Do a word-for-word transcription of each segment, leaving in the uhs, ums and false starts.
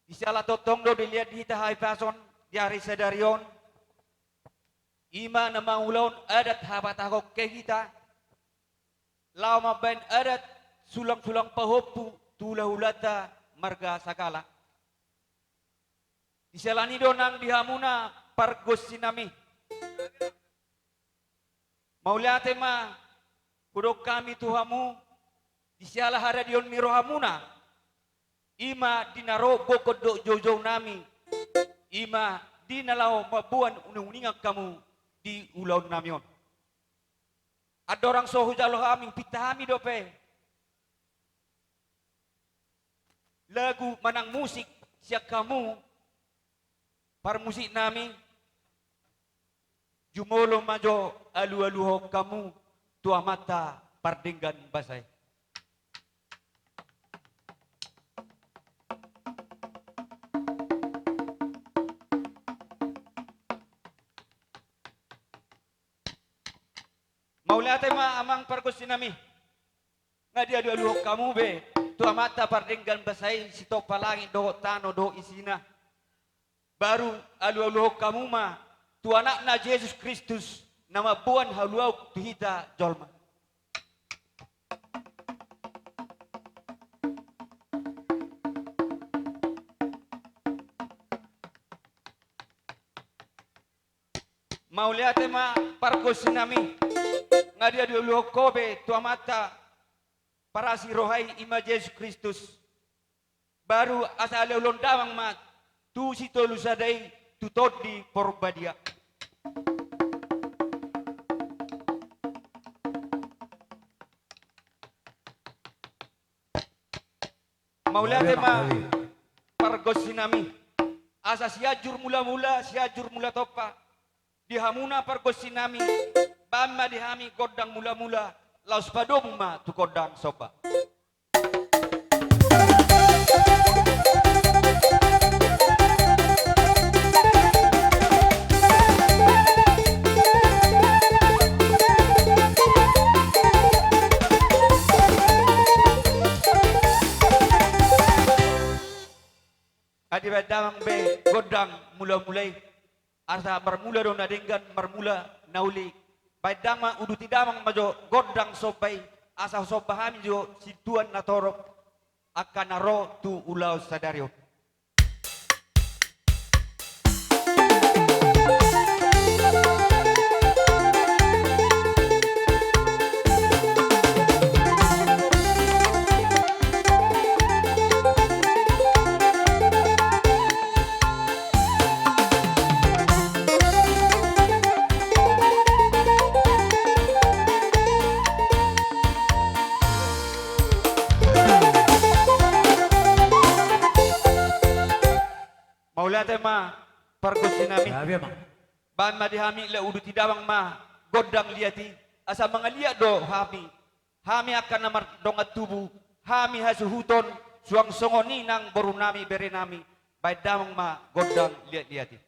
Di siala tongtong do dilehon di hita hahipason di ari sadari on, i ma na mangulahon adat hapatahon ke hita, laho mambahen adat sulangsulang pahompu tu hulahulanta marga Sagala. Di siala ni i do nang di hamuna pargonsinami. Mauliate ma hudok hami tu hamu, di siala haradion ni rohamuna, i ma di na ro gokhon dohot joujounami, i ma di na laho mamboan uninguningan hamu di ulaonnami on. Andorang so hujalo hami, pinta hami dope lagu manang musik sian hamu parmusiknami, jumolo ma jo alualuhon hamu tu Amanta Pardenggan Basa i. Mauliate ma amang pargonsinami. Nga dialualuhon hamu be tu Amanta Pardenggan Basa i sitompa langit dohot tano dohot isina. Baru alualuhon hamu ma tu Anakna Jesus Kristus na mamboan haluaon tu hita jolma. Mauliate ma pargonsinami. Nga dialualuhon ho be tu Amanta parasi roha i, i ma Jesus Kristus. Baru asa alualuhon damang ma tu Sitolusada i, tu Tondi Porbadia. Mauliate ma pargonsinami. Asa Sianjur Mulamula, Sianjur Mulatompa. Di hamuna pargonsinami, bahen ma di hami gondang mulamula, laos padomu ma tu gondang somba. Nga dibahen damang be gondang mulamula i. Asa marmula do na denggan, marmula na uli. Bahen damang, uduti damang ma jo gondang somba i, asa somba hami jo sintuan na torop angka na ro tu ulaon sadari on. Mauliate ma pargonsinami. Bahen ma di hami, laho uduti damang ma gondang liat i, asa mangaliat do hami. Hami angka na mardongan tubu, hami hasuhuton, suang songon i nang borunami berenami, bahen damang ma gondang liatliat i.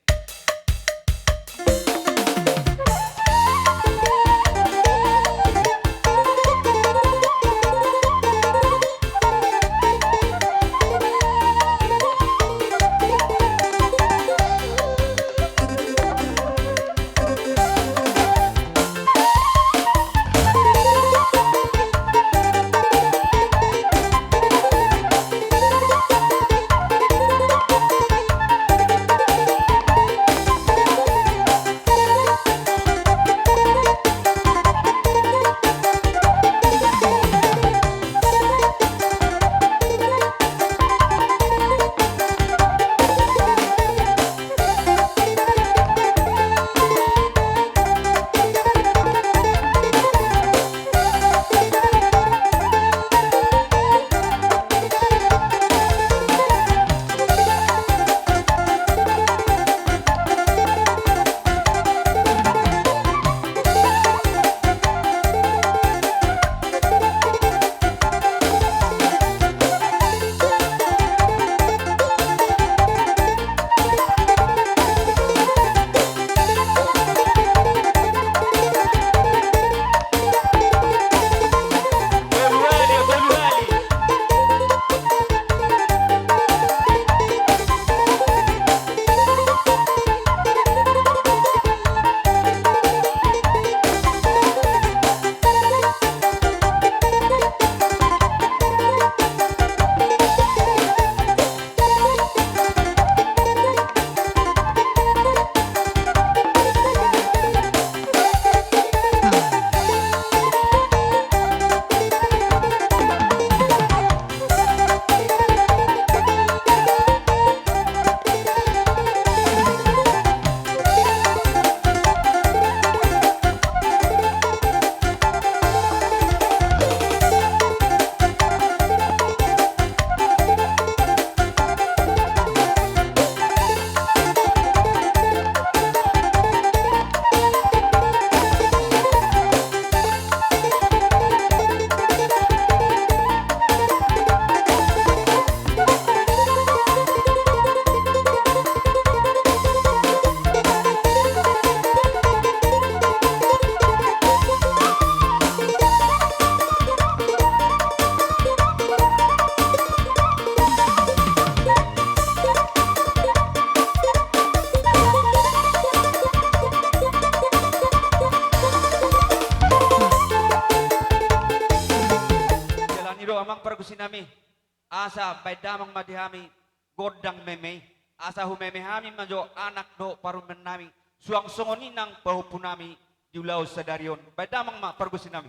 Asa baen damang ma di hami gondang meme i, asa humeme hami ma jo anak dohot parumaennami, suang songon i nang pahompunami di ulaon sadari on. Baen damang ma pargonsinami.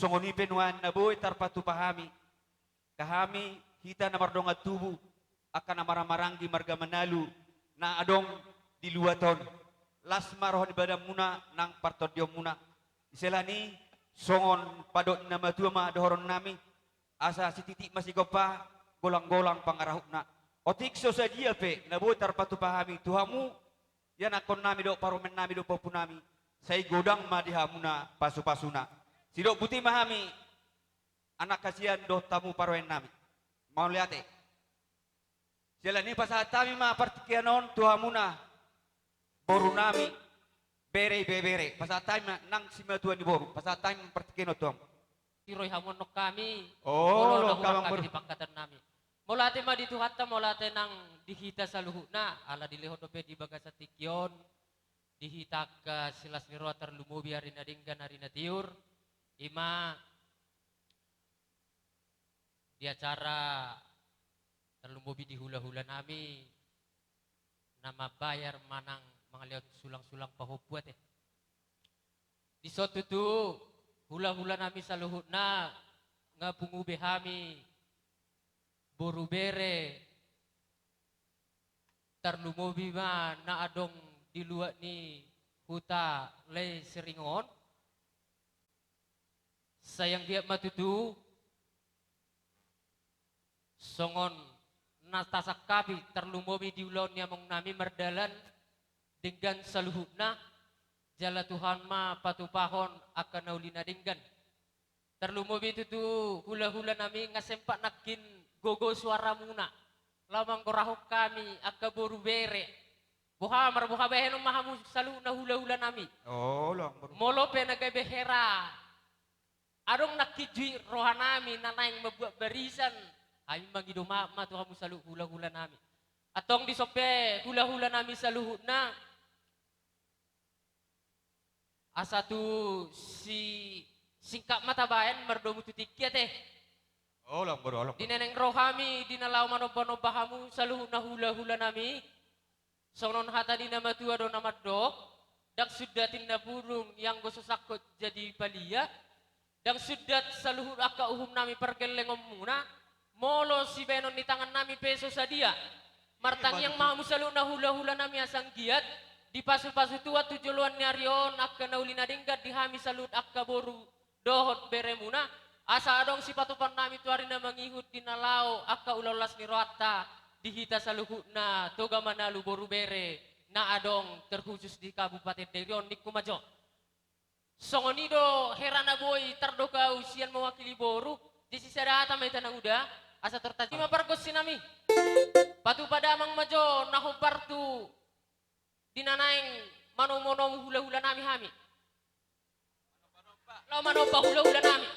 Songon i pe nuaeng na boi tarpatupa hami, angka hami hita na mardongan tubu, angka na marhahamaranggi marga Manalu na adong di luat on. Las ma roha ni badanmuna nang partondionmuna. Isela ni songon padok ni na matua ma dohononnami, asa sititik ma sigompa, golang-golang pangarahutna. Otik so sadia pe na boi tarpatupa hami tu hamu, ianakkonnami dohot parumaennami dohot pahompunami, Sai godang ma di hamuna pasupasuna. Sidok boti ma hami, anak hasian dohot hamu parumaennami. Mauliate. Siala ni i pasahat hami ma partingkian on tu hamuna, borunami, bere, ibebere. Pasahat hami ma nang simatua ni boru. Pasahat hami ma partingkian on tu hamu. Siroi hamu annon hami. Olo, olo, olo, hurang hami di pangkataionnami. Mauliate ma di Tuhanta, mauliate nang di hita saluhutna, ala dilehon dope di bagasan tingki on di hita angka silas ni roha, tarlumobi ari na denggan, ari na tiur, i ma di acara tarlumobi di hulahulanami na mambayar manang mangalehon sulangsulang pahompu, ate. Dison tutu hulahulanami saluhutna, nga pungu be hami, boru, bere, tarlumobi ma na adong di luat ni huta Lae Siringon. Sai anggiat ma tutu songon na tasangkapi, tarlumobi di ulaon ni amongnami mardalan denggan saluhutna, jala Tuhan ma patupahon angka na uli na denggan. Tarlumobi tutu hulahulanami, nga sempat nangkin gogo suaramuna laho manggorahon hami angka boru, bere. Boha, marboha bahenon ma hamu saluhutna hulahulanami? Olo, amang boru. Molo pe na gabe hera adong nangkin juit rohanami na naeng mambuat barisan, hami mangido maaf ma tu hamu saluhut hulahulanami. Antong dison pe hulahulanami saluhutna, asa tu si singkat ma tabaen mardomu tu tingki, ate. Olo, amang boru, olo. Di na naeng ro hami, di na laho manombanomba hamu saluhutna hulahulanami, songon hata ni na matua do na mandok: Ndang sundat inna pudung, ianggo so sangkot jadi palia. Ndang sundat saluhut angka uhumnami pargellengonmuna, molo sibahenon ni tangannami pe so sadia. Martangiang ma hamu saluhutna hulahulanami, asa anggiat dipasupasu Tuhan tu joloan ni ari on angka na uli na denggan di hami saluhut angka boru dohot beremuna, asa adong sipatupaonnami tu ari na mangihut di na laho angka ulaon las ni rohanta di hita saluhutna Toga Manalu, boru, bere na adong terkhusus di Kabupaten Dairi on, ningku ma jo. Songon i do hera na boi tardok ahu sian mewakili boru, jadi sisada hata ma hita, nang uda, asa tortas i ma pargonsinami. Patupa damang ma jo na hombar tu di na naeng manomunomu hulahulanami hami. Laho manomba hulahulanami.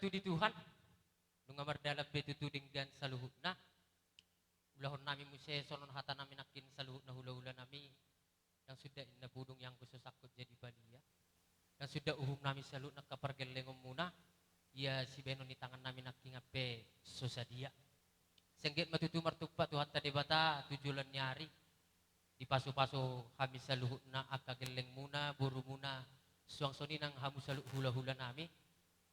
Tutu di Tuhan, nunga mardalan be tutu denggan saluhutna. Ulahon nami muse songon hata nami nangkin saluhutna hula-hula nami. Ndang suda inna pudung ianggo so sangkot jadi palia. Ndang suda uhum nami saluhutna angka pargellengon muna. Ia sibahenon ni tangan nami nangkin pe so sadia. Sai anggiat ma tutu martumpak Tuhanta Debata tu joloan ni ari. Dipasu-pasu hami saluhutna angka gelleng muna, boru muna, suang songon i nang hamu saluhut hula-hula nami,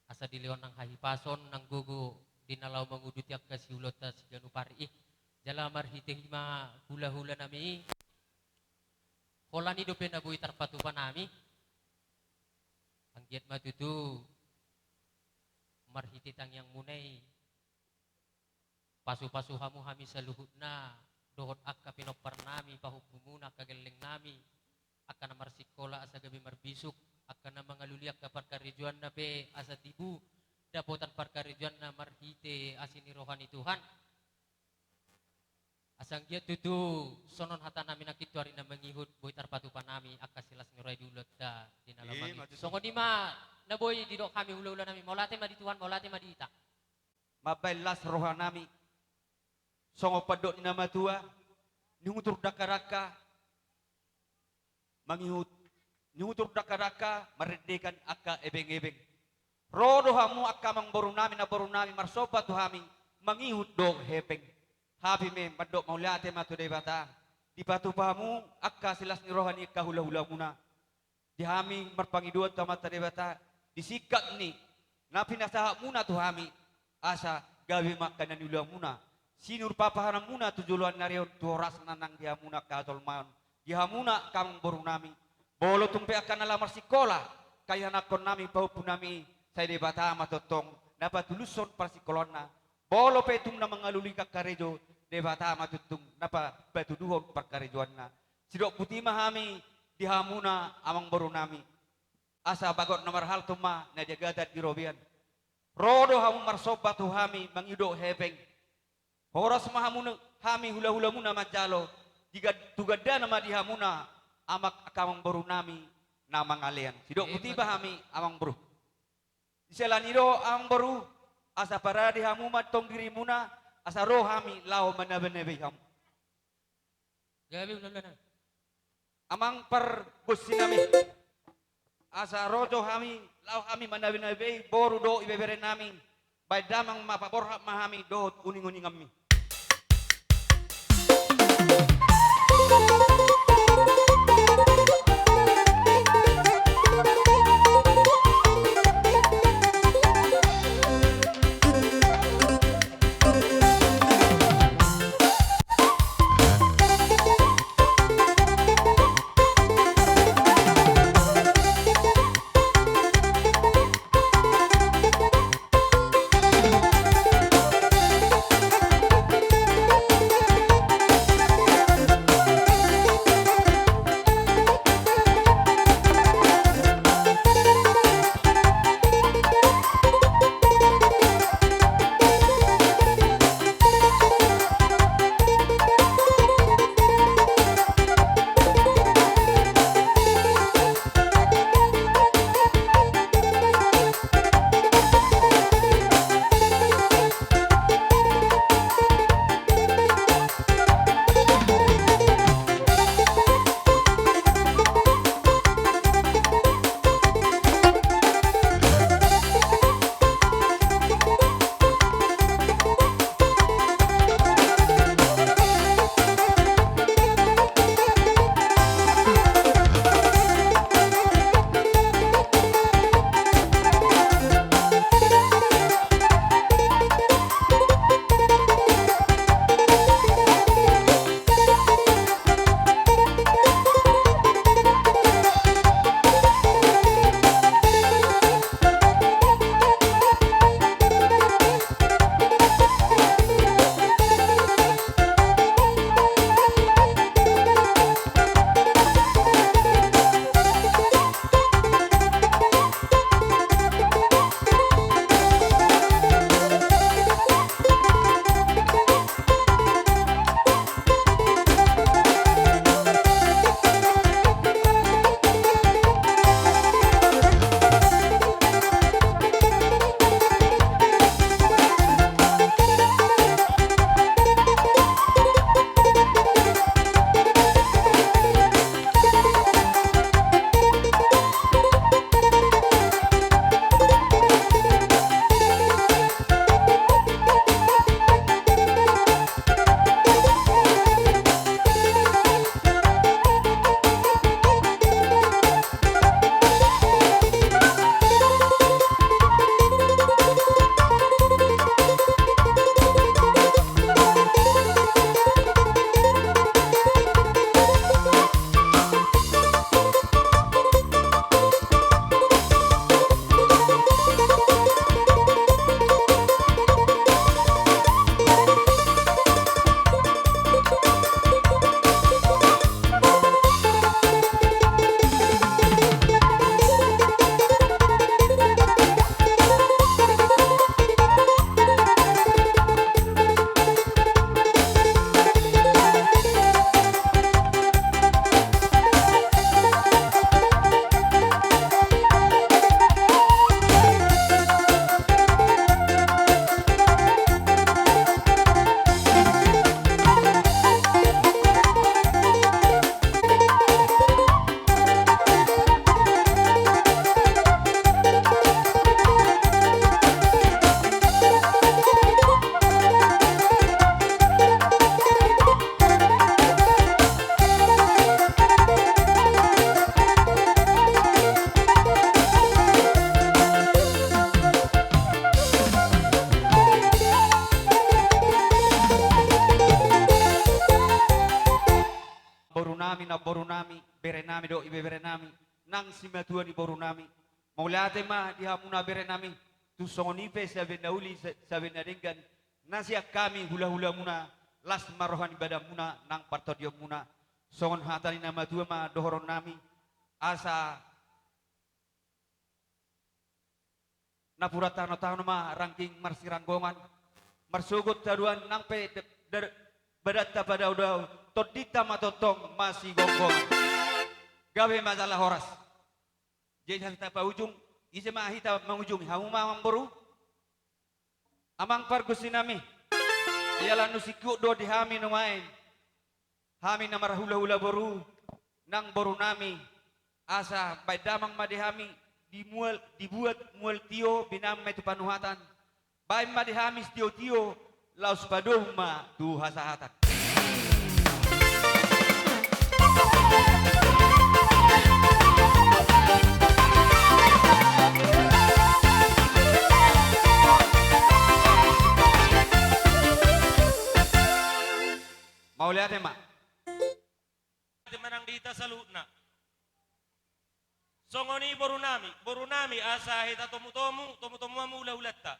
asa dilehon nang hahipason nang gogo di na laho manguduti angka siulaonta siganup ari i. Jala marhite i ma hula-hula nami, holan i dope na boi tarpatupa nami, anggiat ma tutu marhite tangiang muna i, pasu-pasu hamu hami saluhutna, dohot angka pinompar nami, pahompu muna, angka gelleng nami, angka na marsikola asa gabe marbisuk, angka na mangalului angka parkarejoanna pe asa tibu dapotan parkarejoanna marhite asi ni roha ni Tuhan. Asa anggiat tutu songon hata nami nangkin tu ari na mangihut boi tarpatupa nami angka silas ni roha i di ulaonta di na laho mangihut. Songon i ma na boi didok hami hula-hula nami, mauliate ma di Tuhan, mauliate ma di hita. Mambahen las roha nami. Songon pandok ni na matua, nihutur dangka-dangka, mangihut, nihutur dangka-dangka, mardendekan angka ebeng-ebeng. Ro do hamu angka amangboru nami, namboru nami, marsomba tu hami, mangihut dohot hepeng. Hami pe mandok mauliate ma tu Debata. Dipatupa hamu angka silas ni roha ni angka hula-hula muna. Di hami marpangidoan tu Amanta Debata, di singkat ni na pinasahat muna tu hami, asa gabe ma angka na niula muna, sinur papaharan muna tu joloan ni ari on, tu horasna nang di hamuna angka hatolmaon, di hamuna angka amangboru nami, molo tung pe angka na laho marsikola, angka ianakhon nami, pahompu nami, sai Debata ma tongtong na patulushon parsikolaanna. Molo pe tung na mangalului angka karejo, Debata ma tongtong na pa-, patuduhon parkarejoanna. Sidok buti ma hami di hamuna amangboru nami. Asa bagot na marhalto ma na di agatan di robean. Ro do hamu marsomba tu hami mangihut dohot hepeng. Horas ma hamu, hami hula-hula muna manjalo. Di gad-, tu gandana ma di hamuna amang, angka amangboru nami na mangalean. Sidok buti ma hami amangboru. Di siala ni i do amangboru, asa parade hamu ma tong diri muna, asa ro hami laho manabe-nabe hamu. Gabe, hula-hula nami. Amang pargonsi nami. Asa ro jo hami, laho hami manabe-nabe boru dohot ibebere nami. Baen damang ma, paborhat ma hami dohot uning-uninganmi. Nami do ibebere nami, nang simatua ni boru nami. Mauliate ma di hamuna bere nami, tung songon i pe sabe na uli sa-, sabe na denggan, na sian hami hula-hula muna, las ma roha ni badan muna, nang partondionmuna. Songon hata ni na matua ma dohonon nami, asa napuran tano-tano ma rangking marsiranggongan, marsogot haduan nang pe de-, de-, badanta padao-dao, tondinta ma tongtong masigomgoman. Gabe ma jala horas. Jadi hita paujung, ise ma hita mangujungi, hamu ma amang boru? Amang pargonsi nami, iala nu singkop do di hami nuaeng, hami na marhula-hula boru, nang boru nami, asa baen damang ma di hami, dimual, dibuat mual tio, binaen ma i tu panuhatan, baen ma di hami sitio-tio, laos padomu ma tu hasahatan. Mauliate ma. Mauliate ma nang di hita saluhutna. Songon i boru nami, boru nami, asa hita tomu-tomu, tomu-tomu hamu hula-hulanta.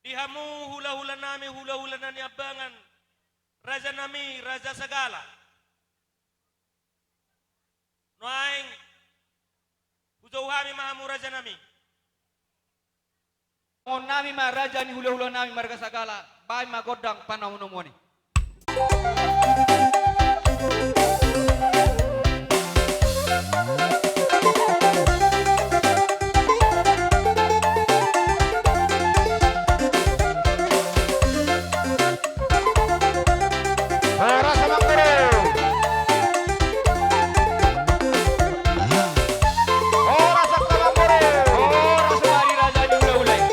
Di hamu hula-hula nami, hula-hula na niambangan, raja nami, Raja Sagala. Nuaeng hujou hami ma hamu raja nami. Songon nami ma raja ni hula-hula nami marga Sagala, baen ma gondang panomu-nomuon i. Horas amang boru. Horas angka amang boru. Horas ma di raja ni hula-hula i.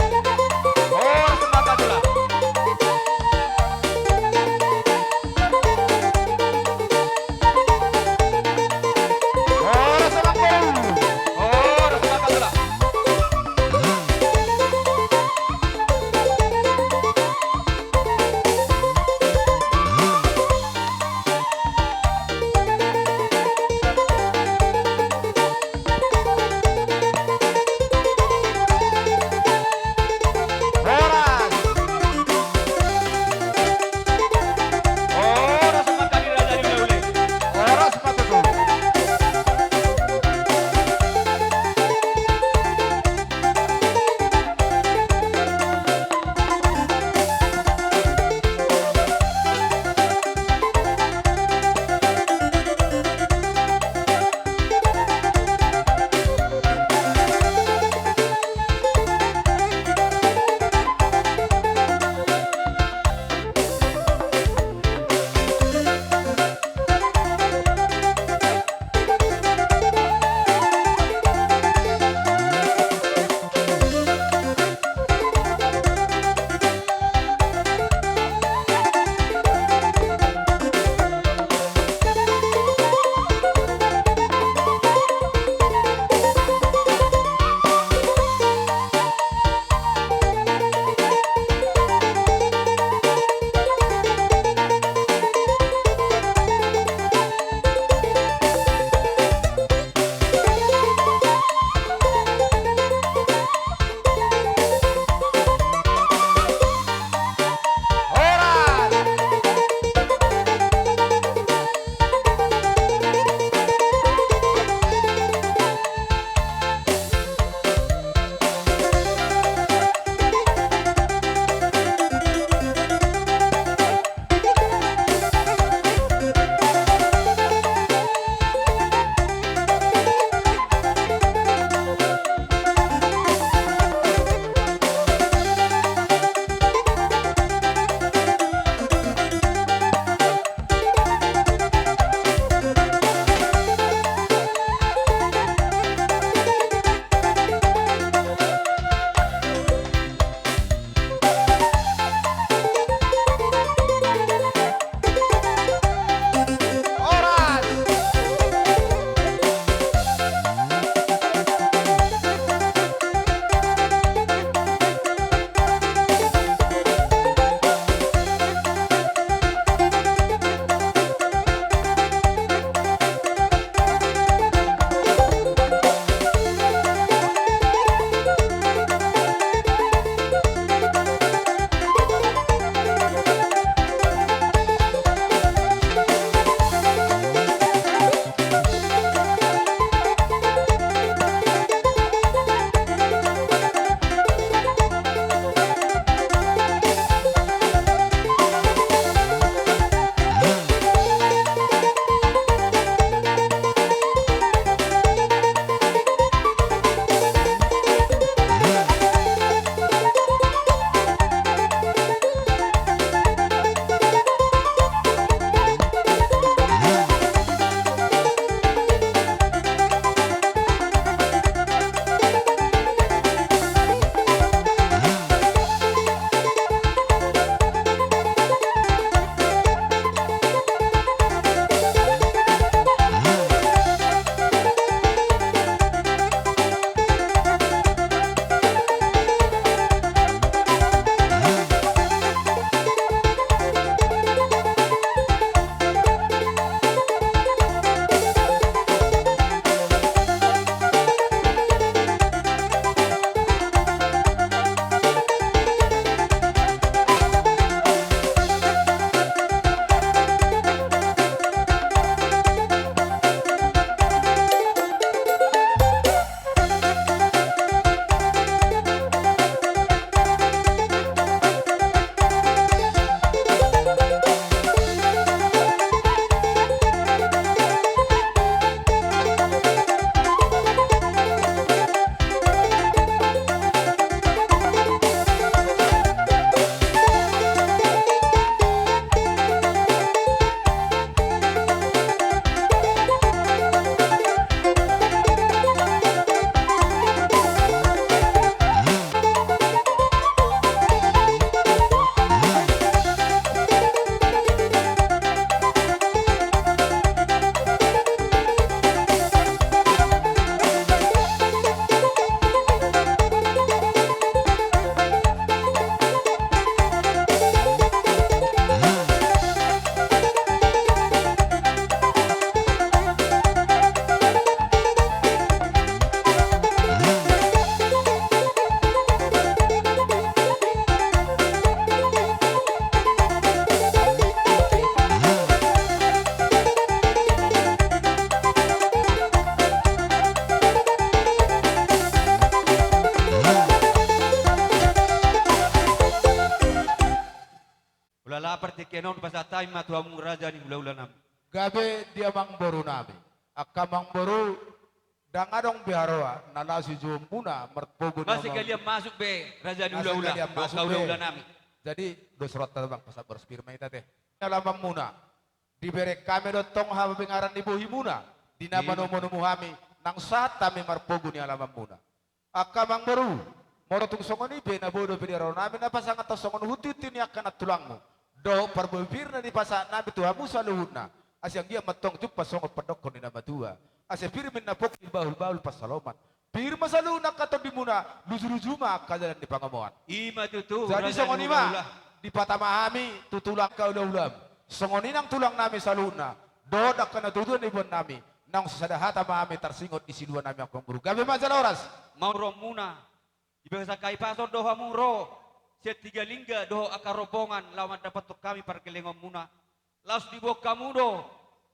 Horas ma angka tulang. Partingkian on pasahat hami ma tu hamu raja ni hulahulanami. Gabe di amangboru nami. Angka amangboru, ndang adong be haroa na laho sijouonmuna marpogu ni amangboru. Masuk be raja ni hulahula. Masuk be. Jadi dos rohanta, Amang, pasahat boras pir ma hita, te. Ni alamanmuna. Dibereng hami do tong hababengaran ni bohimuna di na manomunomu hami, nang sahat hami marpogu ni alamanmuna. Angka amangboru, molo tung songon i pe, na boi dope di haroro nami na pasangaphon songon hunti-hunti ni angka nantulangmu dohot parbue pir na dipasahat nami tu hamu saluhutna. Asa anggiat ma antong jumpa songon pandokhon ni na matua. Asa pir ma ninna pongki, bahul-bahul pansalongan. Pir ma saluhutna angka tondimuna, luju-luju ma angka dalan ni pangomoan. I ma tutu. Jadi songon i ma, dipatama hami tu tulang angka hulahulam. Songon i nang tulang nami saluhutna dohot angka natuatua na iboan nami. Naung sisada hata ma hami tarsingot di silua nami, amangboru. Gabe ma jala horas. Mamuruonmuna. Di bagasan hahipason do hamu ro sian Tiga Lingga dohot angka rombongan laho mandapothon hami pargellengonmuna. Laos diboan hamu do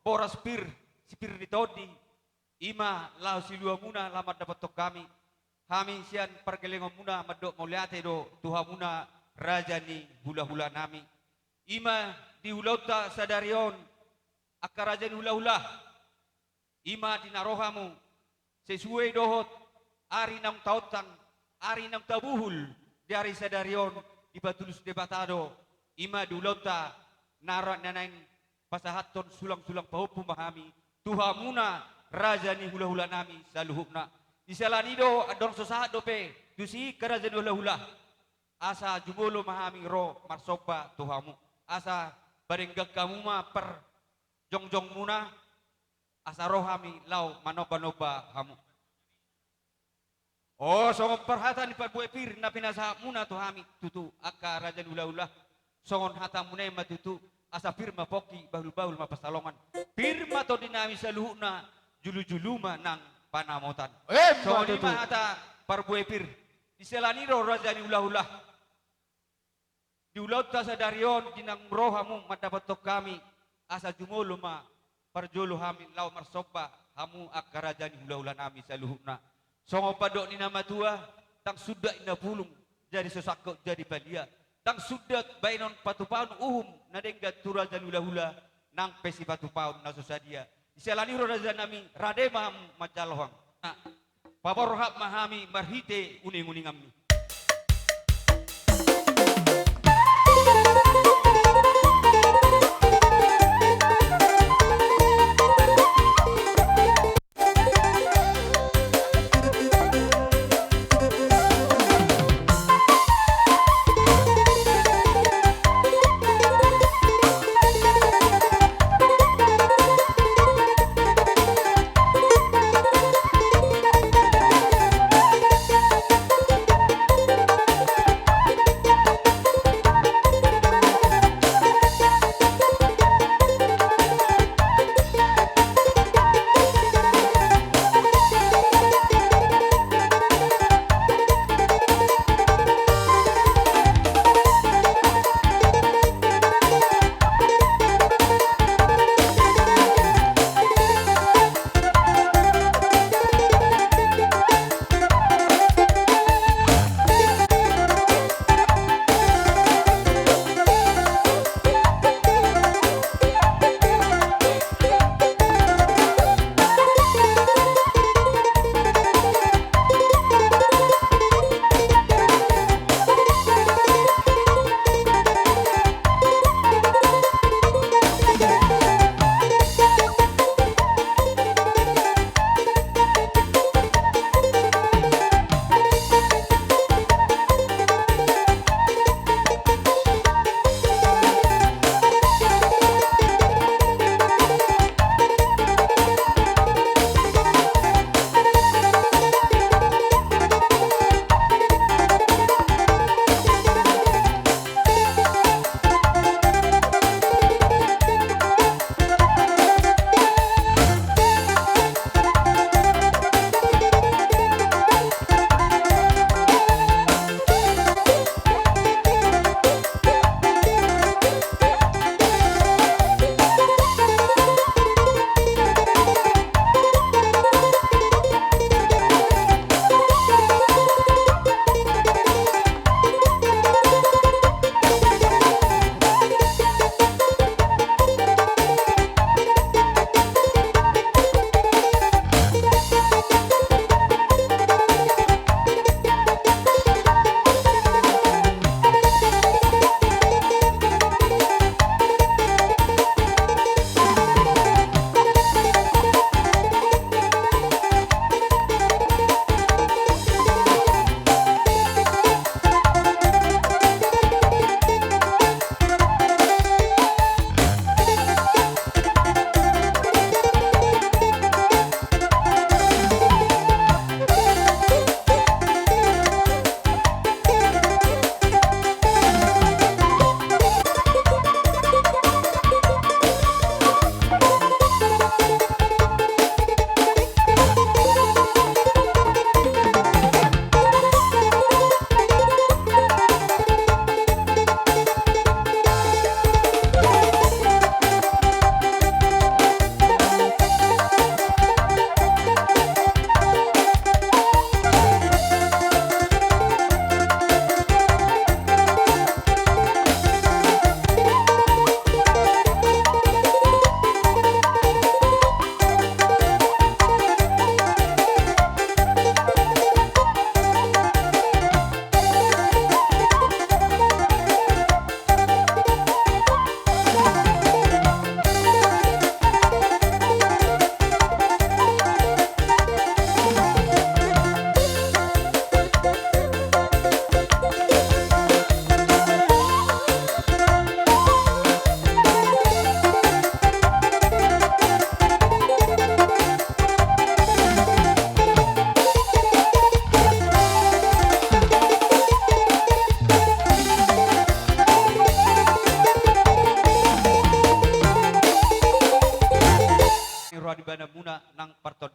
boras pir, sipir ni tondi. I ma laho siluamuna laho mandapothon hami. Hami sian pargellengonmuna mandok mauliate do tu hamuna raja ni hulahulanami. I ma di ulaonta sadari on, angka raja ni hulahula. I ma di na ro hamu, sesuai dohot ari naung taontang, ari naung tabuhul, di ari sadari on dipatulus Debata do. I ma di ulaonta na ra-, na naeng pasahathon sulang-sulang pahompu ma hami tu hamuna raja ni hulahulanami saluhutna. Di siala ni i do, andorang so sahat dope tusi angka raja ni hulahula, asa jumolo ma hami ro marsomba tu hamu. Asa padenggan hamu ma parjongjongmuna, asa ro hami laho manomba-nomba hamu. O, songon parhata ni parbue pir na pinasahatmuna tu hami, tutu angka raja ni hulahula, songon hatamuna i ma tutu, asa pir ma pongki, bahul-bahul ma pansalongan. Pir ma tondinami saluhutna, julu-julu ma nang panamotan. Emma tutu. Songon i ma hata parbue pir. Di siala ni i do, raja ni hulahula. Di ulaonta sadari on, di naung ro hamu mandapothon hami, asa jumolo ma parjolo hami laho marsomba hamu angka raja ni hulahulanami saluhutna. Songon pandok ni na matua, ndang sundat ninna pulung jadi so sangkot jadi palia. Ndang sundat baenon patupaon uhum na denggan tu raja ni hulahula, nang pe sipatupaon na so sadia. Di siala ni i do, rajanami, rade ma hamu manjalo hami. Paborhat ma hami marhite uning-uninganmi.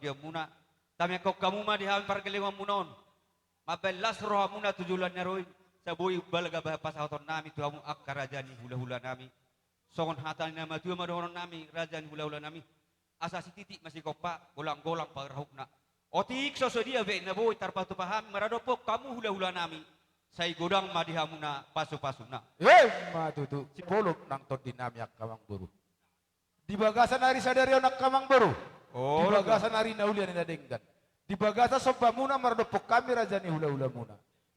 panggabeanmuna. Tamiangkon hamu ma di hami pargellengonmuna on. Mambahen las rohamuna tu joloan na ro i, sai boi balga bahen pasahatonnami tu hamu angka raja ni hulahulanami. Songon hata ni na matua ma dohononnami, raja ni hulahulanami. Asa sititik ma sigompa, golanggolang pangarahutna. Otik so sadia be na boi tarpatupa hami maradophon hamu hulahulanami, sai godang ma di hamuna pasupasuna. Emma tutu, sipolop nang tondinami angka amangboru. Di bagasan ari sadari on angka amangboru. Oh, di bagasan ari na uli ni na denggan. Di bagasan sombamuna maradophon hami raja ni hulahulamuna.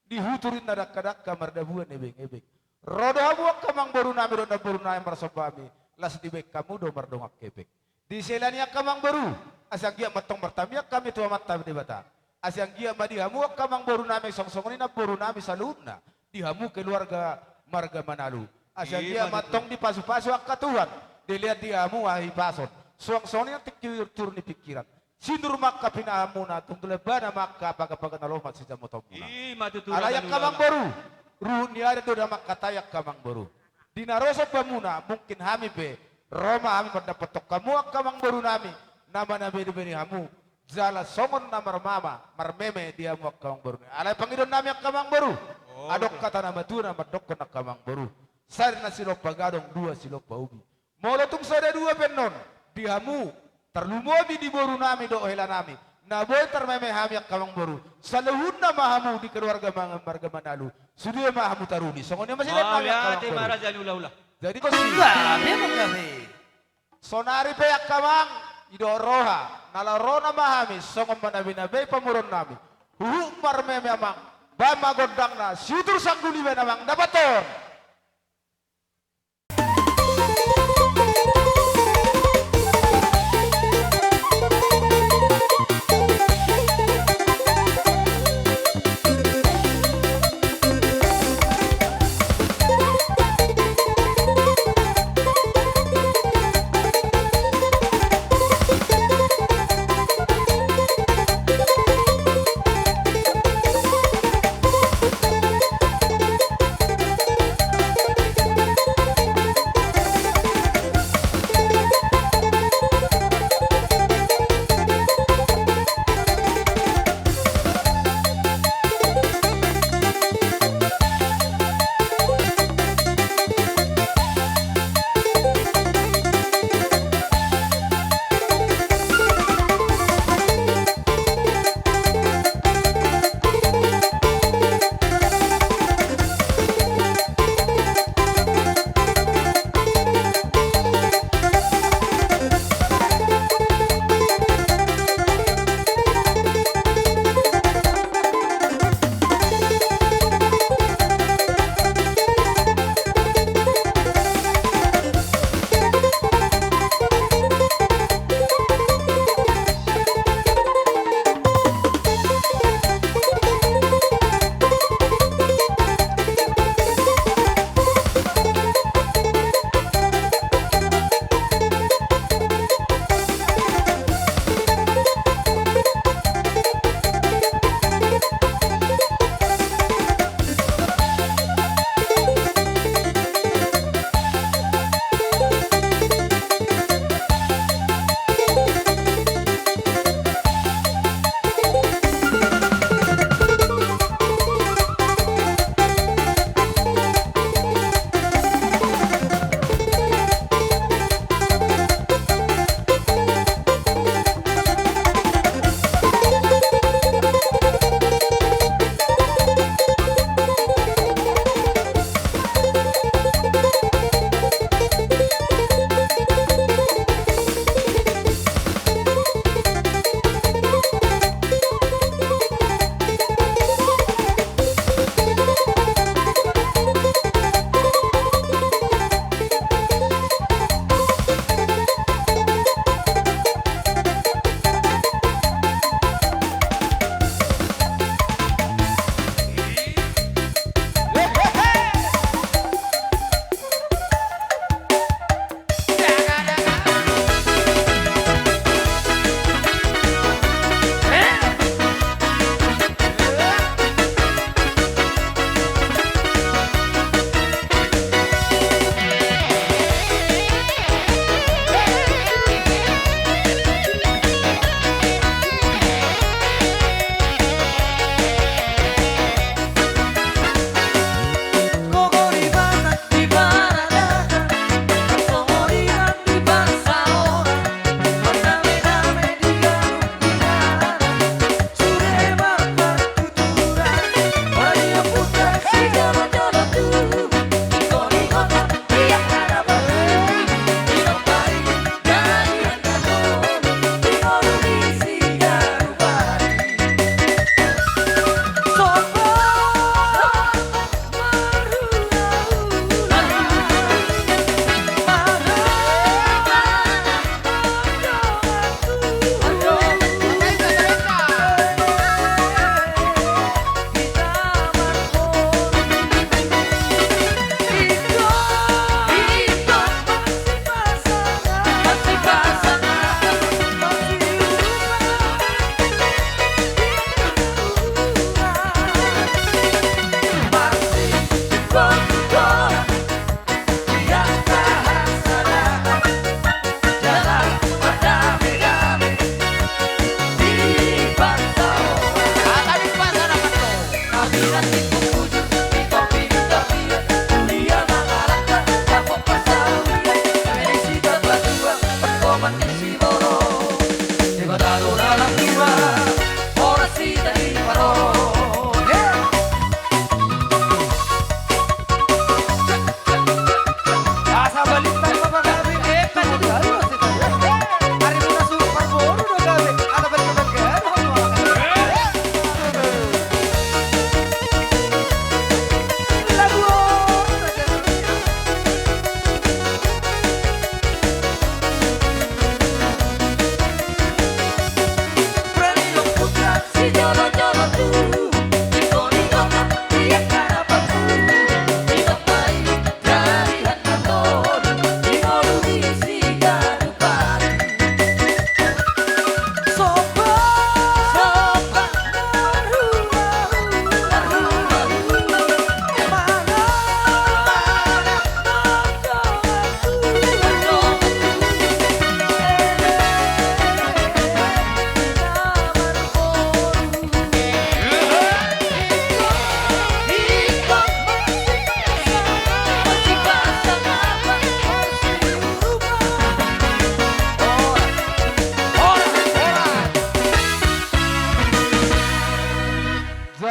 Di huturin na dangkadangka mardabuan ebengebeng. Ro do hamu angka amangborunami dohot namborunami marsomba hami. Las dibahen hamu do mardongan hepeng. Di sela ni angka amangboru. Asa anggiat ma antong martamiang hami tu Amanta Debata. Asa anggiat ma di hamu angka amangborunami songsongon i namborunami saluhutna. Di hamu keluarga marga Manalu. Asa anggiat ma antong dipasupasu angka Tuhan, dilehon di hamu hahipason. Suang songon i nang tingki tiur ni pingkiran. Sinur ma angka pinahanmuna, tung tu lambana ma angka pagapaga na lomak sijamotonmuna. Alai angka amangboru, ruhut ni adat do da mangkatai angka amangboru. Di na ro sombamuna, mungkin hami pe, ro ma hami mandapothon hamu angka amangborunami, na manabedebedi hamu, jala songon na marmama, marmeme di hamu angka amangboru. Alai pangidoannami angka amangboru. Adong hata na matua na mandokkon angka amangboru. Sada na silompa gadong, dua silompa ubi. Molo tung sada dua pe annon, di hamu, tarlumobi di borunami dohot helanami. Na boi tarmeme hami angka amangboru. Saluhutna ma hamu di keluarga ma-, marga Manalu. Sude ma hamu taruli. Songon i ma sian hami angka amangboru. Jadi songon i. Sonari pe angka amang, i do roha, na laho ro nama hami, songon manabinabei pamoruonnami. Huhut marmeme amang, bahen ma gondangna, siutur sangguli bahen amang, dapothon.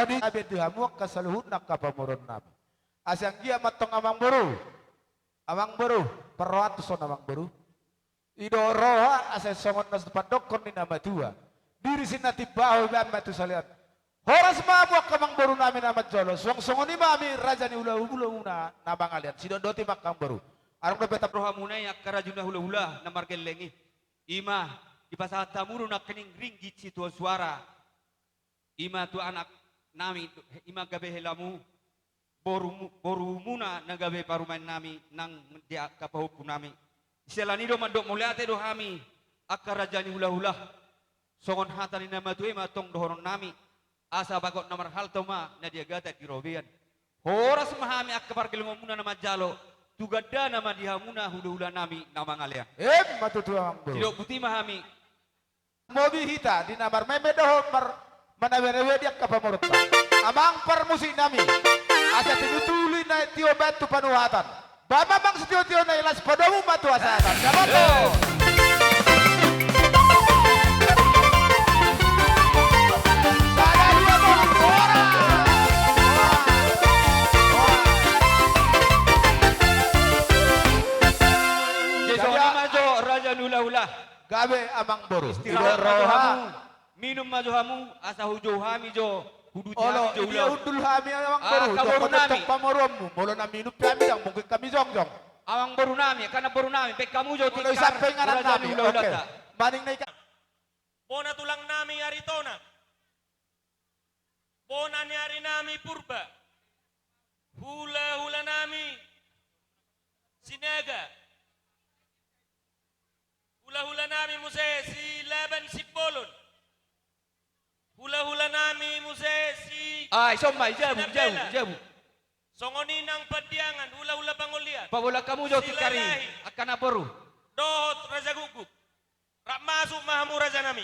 Jadi abe di hamu angka saluhutna angka pamoruon nami. Asa anggiat ma antong amang boru. Amang boru, parrohanta songon amang boru. I do roha asa songon na pandokkon ni na matua. Diri si na timbaho ibaen ma tu salean. Horas ma hamu angka amang boru nami na manjalo. Suang songon i ma hami raja ni hula-hula muna na mangalean. Sidok doti ma angka amang boru. Adong dope tap rohamuna i angka raja ni hula-hula na margelleng i. I ma dipasahat hamu do nangkining ringgit sitio suara. I ma tu anak nami, i ma gabe helamu, boru, borumuna na gabe parumaen nami nang di angka pahompu nami. Siala ni i do mandok mauliate do hami angka raja ni hula-hula. Songon hata ni na matua i ma tong dohonon nami. Asa bagot na marhalto ma na di agatan di robean. Horas ma hami angka pargellengonmuna na manjalo, tu gandana ma di hamuna hula-hula nami na mangalean. Emma tutu amang boru. Didok buti ma hami. Mobi hita di na marmeme dohot mar-, manabe-nabe di angka pamoruonta. Amang parmusik nami. Asa tinutului na tio baen tu panuhatan. Baen ma amang sitio-tio na i, laos padomu ma tu hasahatan. Dapoton. Sada, dua, tolu, horas. Jadi songon i ma jo raja ni hula-hula. Gabe amang boru. Istirahat ma jo hamu. Minum ma jo hamu, asa hujou hami jo, huduti hami jo ulaon. Olo, undul hami amang boru, angka boru nami. Pamoruonmu, molo na minum pe hami ndang mungkin hami jongjong. Amang boru nami, angka na boru nami, baen hamu jo tikar. Molo i sampe inganan nami, oke. Maning na i. Bona tulang nami Aritonang. Bona ni ari nami Purba. Hula-hula nami Sinaga. Hula-hula nami muse Silaban Simbolon. Hula-hula nami muse si... Ah, i son ma, i jabu, i jabu, i jabu. Songon i nang Pandiangan, hula-hula Pangolian. Pabolak hamu jo tikar i, angka na boru. Dohot Raja Gukguk. Rap masuk ma hamu raja nami.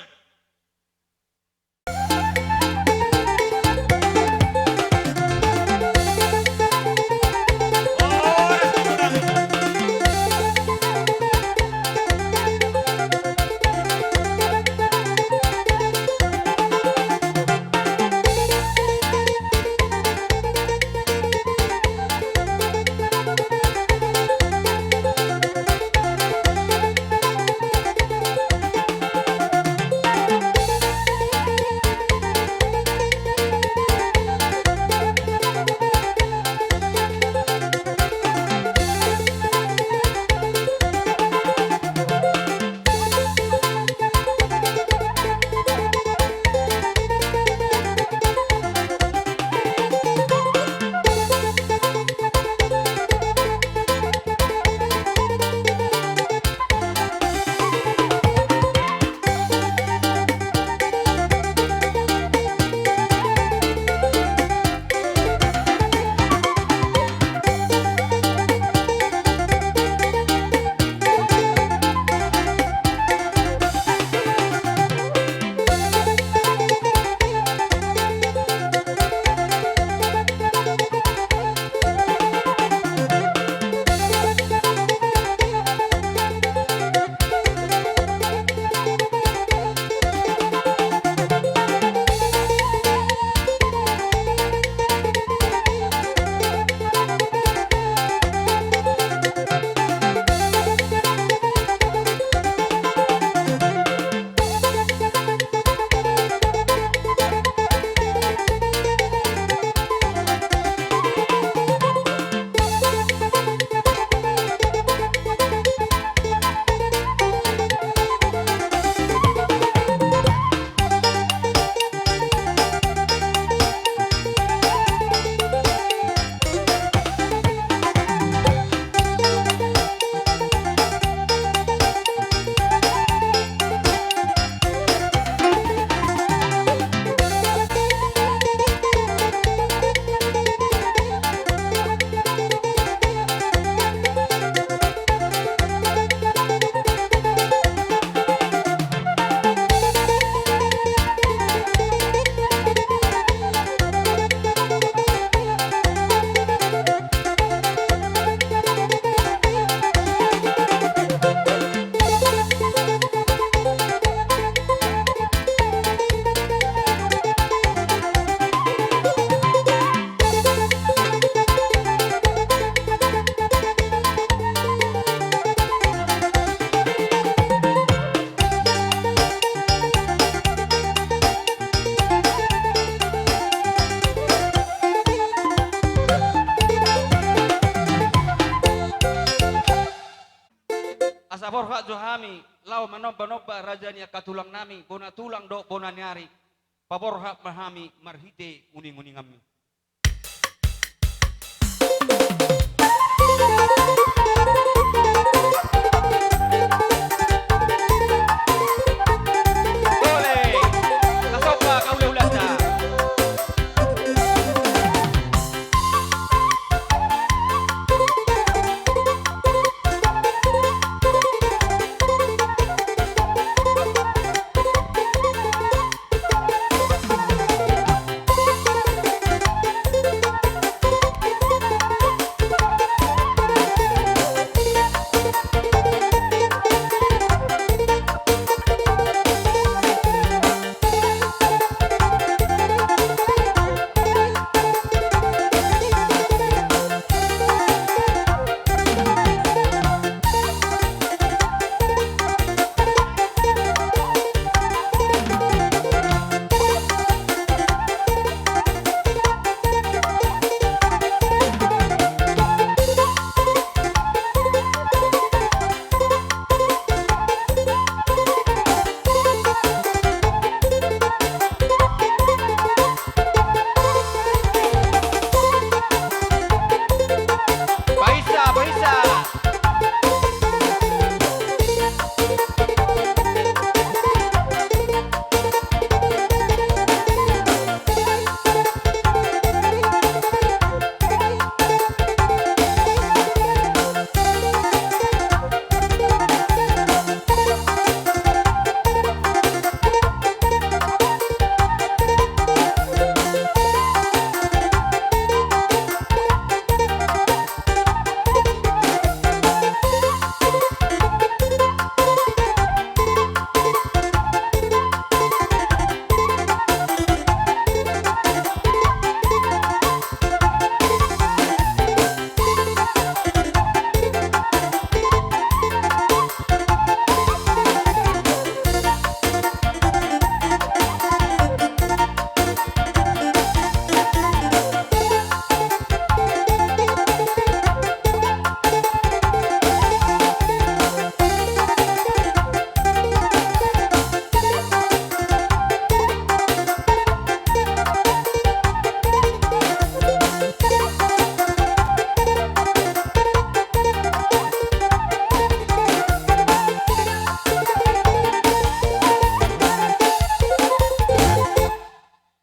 Taborhat jo hami laho manomba-nomba raja ni angka tulang nami, bona tulang dohot bona ni ari. Paborhat ma hami marhite uning-uninganmi. Boleh. Kasomba, kaule-uleta. Paisa, paisa.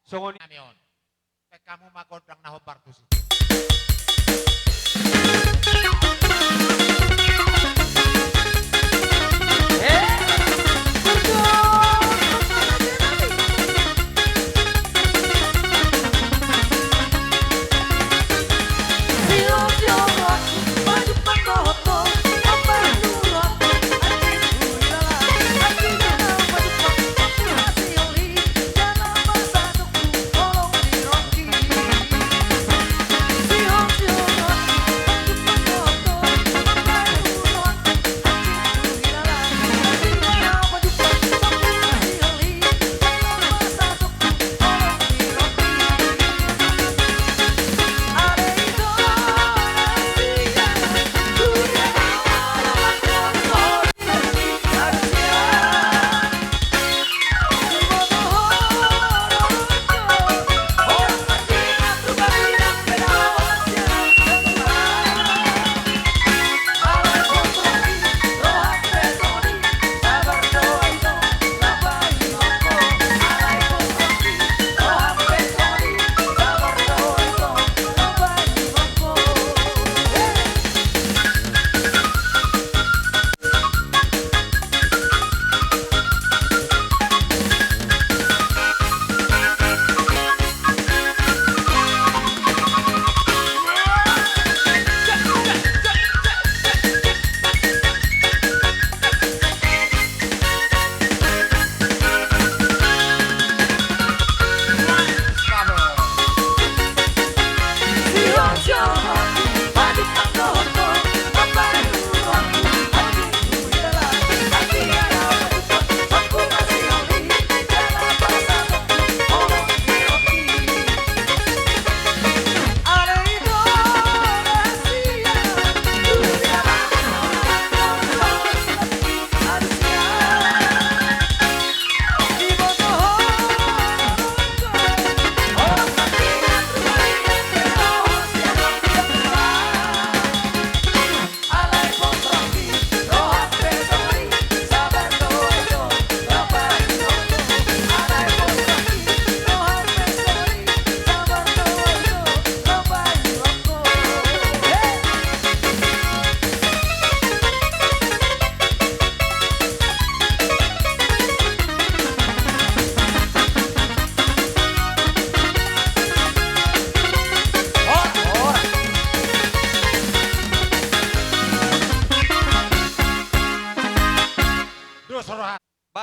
Songon i. Nami on. Baen hamu ma gondang na hombar tusi.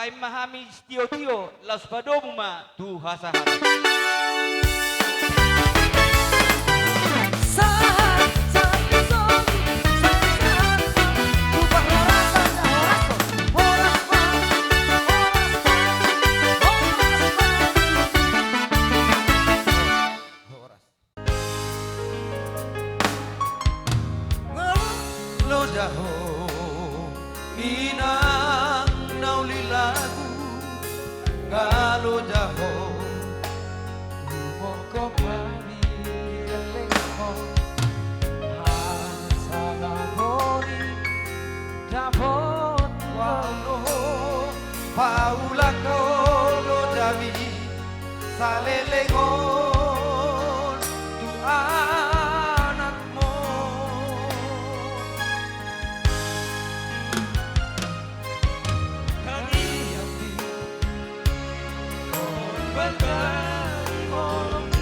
Baen ma hami sitiotio, laos padomu ma tu hasahatan. Horas. Nga loja ho, inang na uli lagu, nga loja ho, umongkop hami leleng ho, hasangapon i dapot ho, paulak ho lojami, saleleng on tu anakmu. Tangiang di on bantang holong di.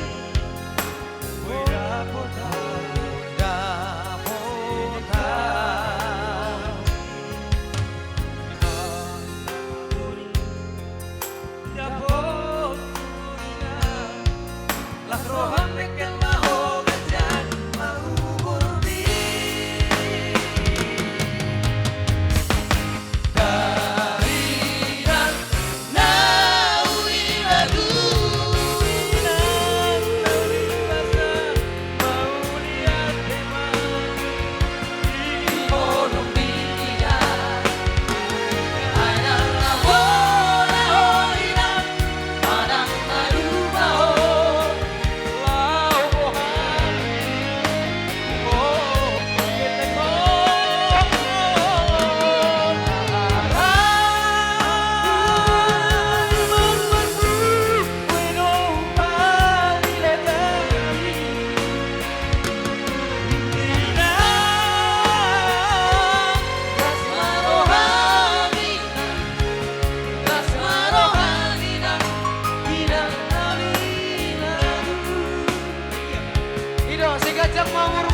I do, si ganjang ma umur